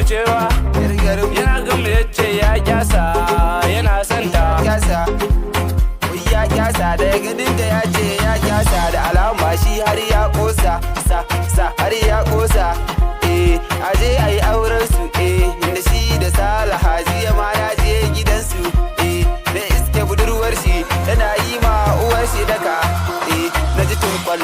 cewa Yar garin yana gama ya ce ya kyasa, yana santa. Kyasa, wai ya kyasa, da ganin da ya ce ya kyasa, da alama shi har ya kosa, sa sa har ya kosa. Eh, aje ayi auren su. Eh, da shi da Salaha, jiya ma na je gidansu. Eh, na iske budurwar shi tana yi ma uwar shi daka. Eh, na ji tunkwal.